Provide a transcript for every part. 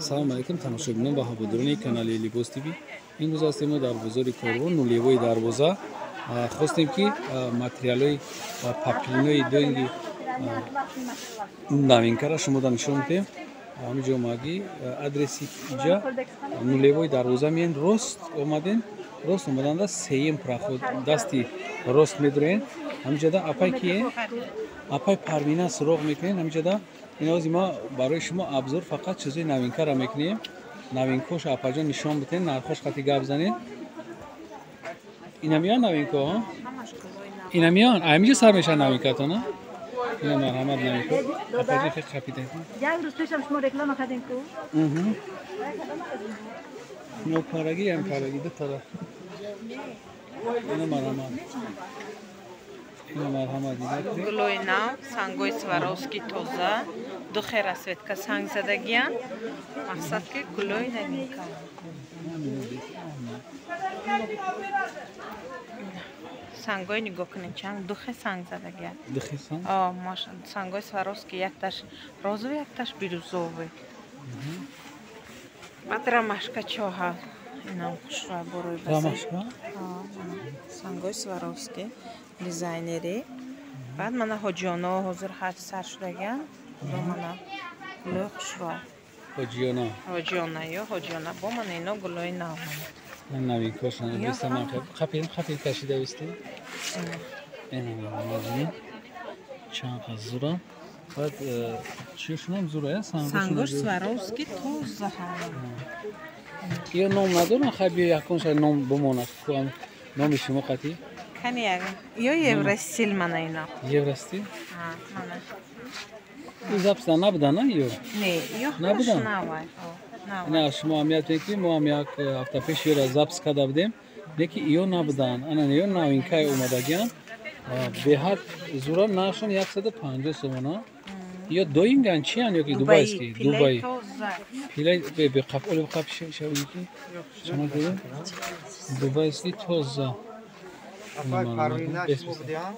Салом алейкум, тамошобинон ва ҳаводорони канали Либос ТВ. Имрӯз ҳастем мо дар бозори Корвон, нулевои дарвоза. Хостем, ки материалҳои паплинои доинги новинкара шумода нишон диҳем. Ҳамиҷо омадӣ, адреси иҷа нулевои дарвоза меен, рост омаден, рост омаданда сеюм проход дасти рост медроен. Ҳамиҷада апай кие? Апай Парвина суроғ мекунен. Ҳамиҷада инози ма барои шумо обзор фақат чизои новинкара мекунем. Новинкош апаҷон нишон битен, нархош қати гап занед. Инамиён новинко? Инамиён ҳамиҷа сар мешавад новинкатона? Ина марҳамат, новинко. Апаҷон, хеле қапида. Як рӯз пешам шумо реклама кардем ку. Но параги ям параги ду тараф. Ина марҳамат. Ина марҳамат, нигоҳ. Гулои нав, сангои Сваровски тоза, духе расцветка санг задагиян. Мақсад ки гулои новинка. Сангои нигоҳ кунед, чанд духе санг задагиян. Духе санг? О, сангои Сваровски якташ розовый, якташ бирюзовый. Баъд ромашка чоҳа. Инам хушрӯя борои басе. Ромашка? Сангои Сваровски дизайнерӣ. Баъд мана ҳоҷиёно ҳозир ҳаҷ сар шудагиян. Бо мана гулои хушрӯя. Ҳоҷиёна. Ҳоҷиёна ё ҳоҷиёна. Бо мана ино гулои нав. Новинкошон бистаман қапин қапин кашида бистем. Ина марҳамат, чанд қаз зура. Баъд чиёшонам зура, я сангош Сваровски тоза. Ё ном надорам, хай биё якон шай ном бимонад. Номи шумо қатӣ? Кани як. Ё Евростил мана ино. Евростил? Мана. И запись набуда, на ё? Не, ё набуда. Навай. На, шумо ҳамият мекунед, ки мо ҳам як ҳафта пеш ёра запись карда будем, леки ё набуданд. Ана ё новинкаи омадагианд. Беҳад зура, нархшон 150 сомона. Ё доинган чиян ё ки дубайский? Дубай. Пилай бе қап олиб қап шавики. Чама дорем? Дубайский тоза. Апай Парвина шумо будиам?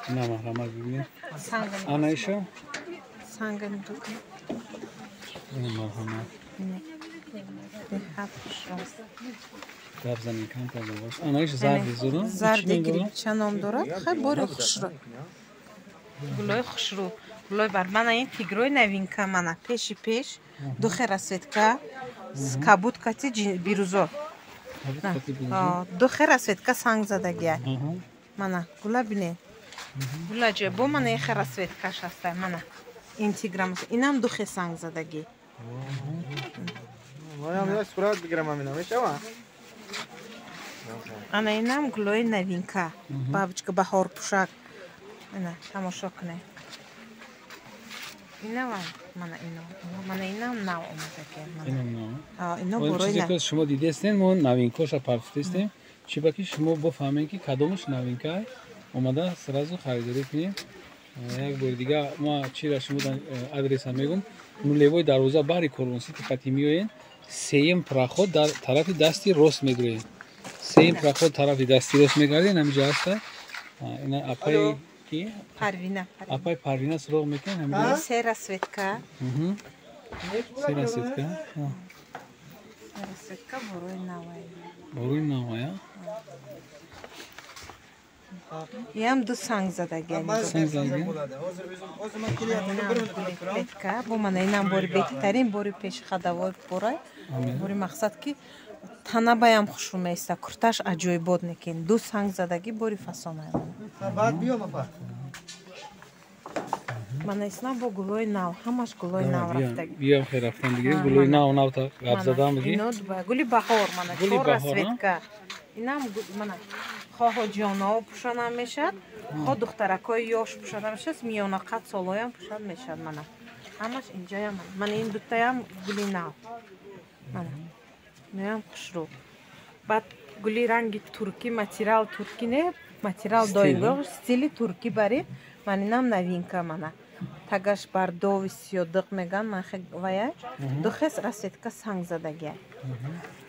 На марҳамат, бибинед. Ана иша? Санга нигоҳ кун. Ина марҳамат. Беҳад хушрӯ. Гап занед камтар бош. Ана иш зарди зура? Зарди гирибча ном дорад. Хай бори хушрӯ. Гулои хушрӯ. Гулои бар мана ин тигрои новинка мана пеши пеш духе расцветка кабуд кати бирюзо. Духе расцветка санг задагия. Мана гула бинед. Гула ҷо бо мана ихе расцветкаш ҳаста мана. Ин тиграм инам духе санг задагӣ. Манам як сурат бигирам, амина мешава? Ана инам гулои новинка. Бабочка баҳор пӯшак. Ана тамошо кунед. Инавам мана ино. Мана инам нав омадагӣ. Инам нав. Ино борои чизе ки шумо дидестен, мо новинкоша партофтестем. Чи ба ки шумо бофаҳмед, ки кадомаш новинка омада, сразу харидорӣ кунем. Як бори дига ма чира шумо адреса мегум. Нулевои дарвоза баҳри Корвонсити қати меоен, сеюм проход дар тарафи дасти рост медроем. Сеюм проход тарафи дасти рост мегардем, ҳамиҷа ҳаста. Ина апай ки? Парвина. Апай Парвина суроғ мекунем ҳамиҷа. Се расцветка. Се расцветка. Се расцветка борои навай. Борои навай, а? Ям ду санг задагия. Санг задагия? Плетка. Бо мана инам бори беҳтарин, бори пеши ходовой борай. Бори мақсад ки танабаям хушрӯ меиста, курташ аҷоибот некин. Ду санг задагӣ бори фасонай. Баъд биём апа. Мана ислам бо гулои нав, ҳамаш гулои нав рафтагӣ. Биём хел рафтан бигирем, гулои нав нав та гап задан бигир. Ино гули баҳор мана чор расцветка. Инам мана хо ҳоҷиёнао пӯшонам мешавад, хо духтаракҳои ёш пӯшонам мешавад, миёнақад солоям пӯшон мешавад мана. Ҳамаш инҷоям мана ин дутаям гули нав. Мана. Иноям хушрӯ. Баъд гули ранги туркӣ, материал туркӣ не, материал доимго стили туркӣ барин. Ман инам новинка мана. Тагаш бардови сиёдиқ меган, ман хе вая. Духес расцветка санг задагия.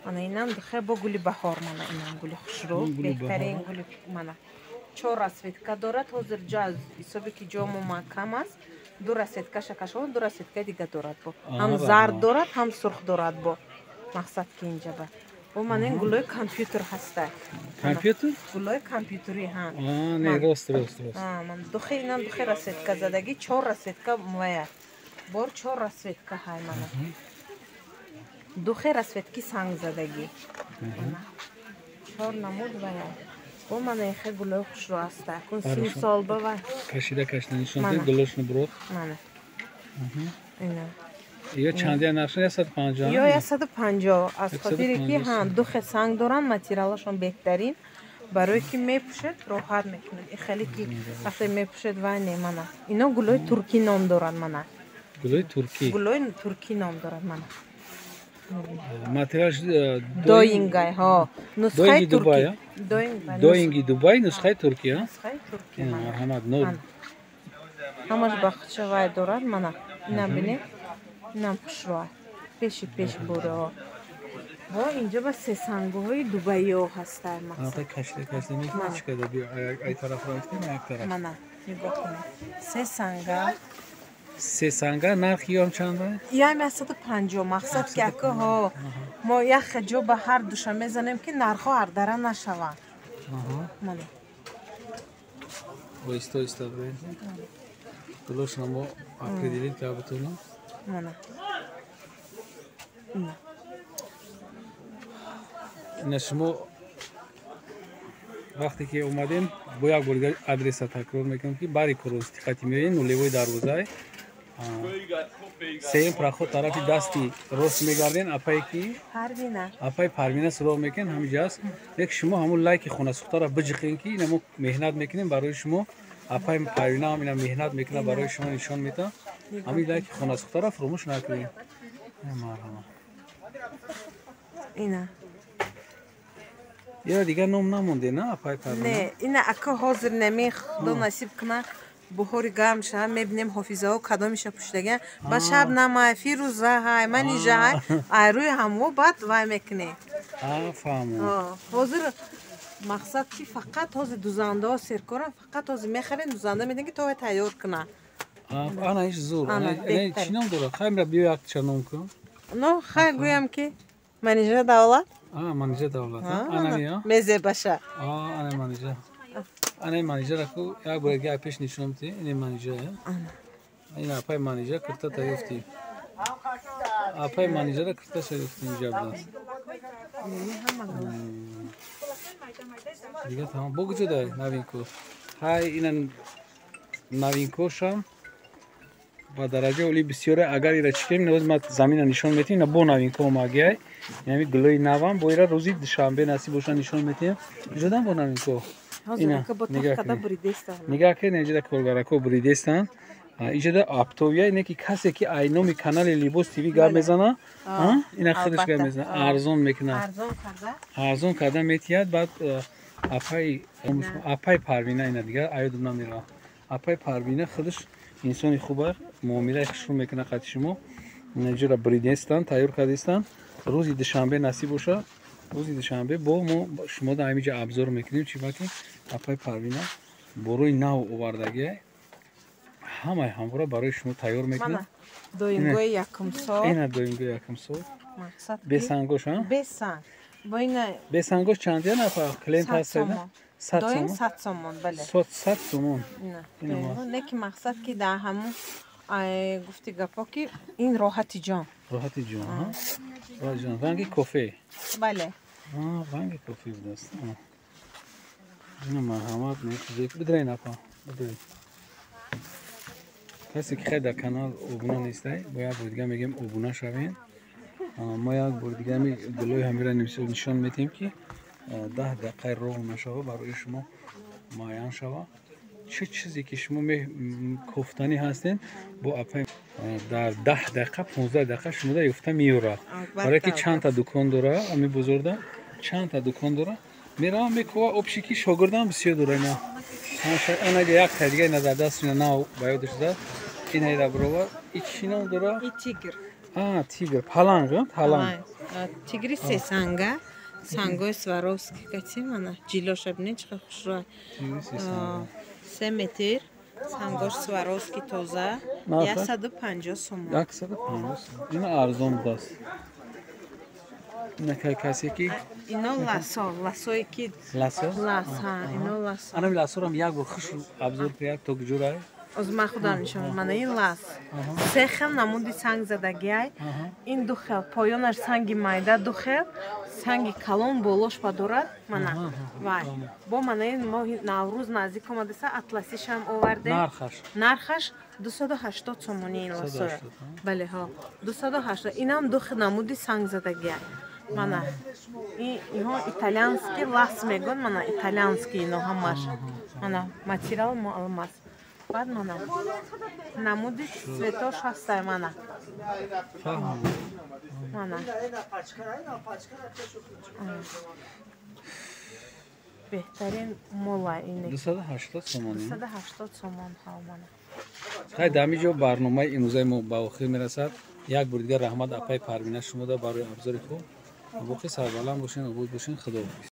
Мана инам духе бо гули баҳор мана инам гули хушрӯ, беҳтарин гули мана. Чор расцветка дорад. Ҳозир ҷо аз ҳисобе ки ҷомо маҳкам аст, ду расцветка шакашон, ду расцветка дига дорад бо. Ҳам зард дорад, ҳам сурх дорад бо. Мақсад ки инҷа ба. Бо ман ин гулои компютер ҳаста. Компютер? Гулои компютери ҳа. Не, рост, рост, рост. Ман духе инам духе расцветка задаги, чор расцветка мвая. Бор чор расцветка ҳай мана. Духе расцветки санг задаги. Чор намуд вая. Бо мана ихе гулои хушрӯ ҳаста. Кун 30 сол ба ва. Кашида кашида нишон дед гулошно брод. Мана. Ина. Ё чандия нархш 150? Ё 150 аз хотире ки ҳа духе санг доранд, материалашон беҳтарин. Барои ки мепӯшед роҳат мекунед. И хеле ки вақте мепӯшед вай не мана. Ино гулои туркӣ ном доранд мана. Гулои туркӣ. Гулои туркӣ ном доранд мана. Материалш доингай ҳо. Нусхаи туркӣ. Доинги Дубай, нусхаи туркӣ, ҳа? Нусхаи туркӣ. Марҳамат, нур. Ҳамаш бахча вай дорад мана. Ина бинед. Инам хушрӯ. Пеши пеш буро. Во инҷо ба сесангоҳои дубайиҳо ҳастанд мақсад. Ата кашида кашида мекунад чӣ када биё ай тараф рафтем як тараф. Мана нигоҳ кунед. Сесанга. Сесанга нархи ём чанда? Ям 150 мақсад ки ака ҳо мо як ҷо ба ҳар душа мезанем ки нархҳо ҳардара нашаванд. Мана. Оҳиста оҳиста бирем. Гулошро мо определить карда. Мана. Ина шумо вақте ки омадем бо як бор дигар адреса такрор мекунам ки бари корвози диққати меоем нулевой дарвозай сеюм проход тарафи дасти рост мегарден апае ки Парвина апаи Парвина суроғ мекунем ҳаминҷа аст. Лек шумо ҳамун лайки хонасӯхтаро биҷиқен ки ина мо меҳнат мекунем барои шумо. Апаи Парвина ҳам ина меҳнат мекунад барои шумо нишон медиҳад. Ҳамин лайки хонасӯхтаро фуромӯш накунед. Марҳамат. Ина ё дигар ном намонде на апаи Парвина? Не, ина ака ҳозир нами худо насиб кунад бухори гарм шава мебинем ҳофизаҳо кадомиша пӯшидаган ба шаб намай фирӯза ҳай манижа ҳай ай рӯи ҳамво баъд вай мекунем. Фаҳмам. Ҳозир мақсад ки фақат ҳозир дузандаҳо серкоран, фақат ҳозир мехарем дузанда медиҳем ки то вай тайёр кунад. Ана иш зур. Чӣ ном дорад? Хаймра биё якча ном кун. Но хай гӯям ки Манижа Давлат. Манижа Давлат. Анамия? Мезебаша. Ана Манижа. Ана Манижа ку як бор дигар пеш нишонам ти. Ин Манижа. Ин апай Манижа кирта таёфти. Апай Манижа кирта шаёфти инҷа будааст. Дига тамом. Бо куҷо дай новинку? Ҳай ина новинкошам ба дараҷаи олӣ бисёре. Агар ира чӣ кунем, ноз ма замина нишон метиҳем, ина бо новинко омагиай. Инами гулои навам бо ира рӯзи душанбе насиб боша нишон метиҳем. Куҷодан бо новинко? Ина нигаҳ кунед, инҷода коргарако буридестанд. Инҷода оптовия, ине ки касе ки ай номи канали Либос ТВ гап мезана, ина худаш гап мезана, арзон мекунад. Арзон карда метиҳад. Баъд апаи Парвина ина дигар аёдум намеравад. Апаи Парвина худаш инсони хуба, муомилаи хушрӯ мекунад қати шумо. Инҷоро буридестанд, тайёр кардестанд. Рӯзи душанбе насиб боша, рӯзи душанбе бо мо шумо дар ҳаминҷа абзор мекунем, чӣ баки апаи Парвина борои нав овардагиай ҳамаи ҳамвора барои шумо тайёр мекунад. Доимгои якумсол. Ина доимгои якумсол. Бесангош, ҳа? Бесанг. Бо ина бесангош чандия нафар клиент ҳаст? Доим 100 сомон, бале. 100 сомон. Не ки мақсад ки дар ҳамун гуфти гапо ки ин роҳати ҷон. Роҳати ҷон, ҳа? Роҳати ҷон. Ранги кофе. Бале. Ранги кофе будааст. Ина марҳамат, бидирен апа, бидирен. Касе ки хай дар канал обуна нестай, бо як бор дига мегӯем обуна шавем. Мо як бор дига гулои ҳамира нишон метиҳем ки 10 дақиқаи роҳ нашава барои шумо муайян шава. Чӣ чизе ки шумо кофтанӣ ҳастен, бо апай дар 10 дақиқа 15 дақиқа шумода ёфта меёрад. Барое ки чандта дукон дора, ами бозорда чандта дукон дора. Меравам мекова обши ки шогирдам бисёр дора ина. Ана як та дига ина дар даст ина нав ба ёдаш зад. Ина ира барова. И чӣ ном дора? И тигр. Тигр, паланг, паланг. Тигри сесанга. Сангои Сваровски кати мана ҷилоша бинед, чӣ қадр хушрӯй. 3 метр сангош Сваровски тоза, 150 сомон. 150 сомон. Ина арзон будааст. Ина кай касе ки ино ласо, ласое ки ласо? Лас, ҳа, ино ласо. Анами ласорам як бор хуш обзор кунед, то куҷорай. Оз ман худам нишон. Мана ин лас. Се хел намуди санг задагиай. Ин ду хел, поёнаш санги майда ду хел, санги калон болош ба дорад. Мана. Вай. Бо мана ин моҳи Наврӯз наздик омадаса, атласишам овардем. Нархаш? Нархаш 280 сомони ин ласоя. Бале, ҳо. 280. Инам ду хел намуди санг задагиай. Мана. Инҳо италианский лас мегӯянд, мана италианский ино ҳамаш. Мана материал мо алмаз. Баъд мана намуди цветош ҳастай мана. Мана. Беҳтарин мола ин. 280 сомон. 280 сомон ҳа мана. Хай, дар ҳамин ҷо барномаи имрӯзаи мо ба охир мерасад. Як бори дигар раҳмат апаи Парвина шумода барои абзори хуб. Боқӣ сарбаланд бошен, обод бошен, Худоҳофиз.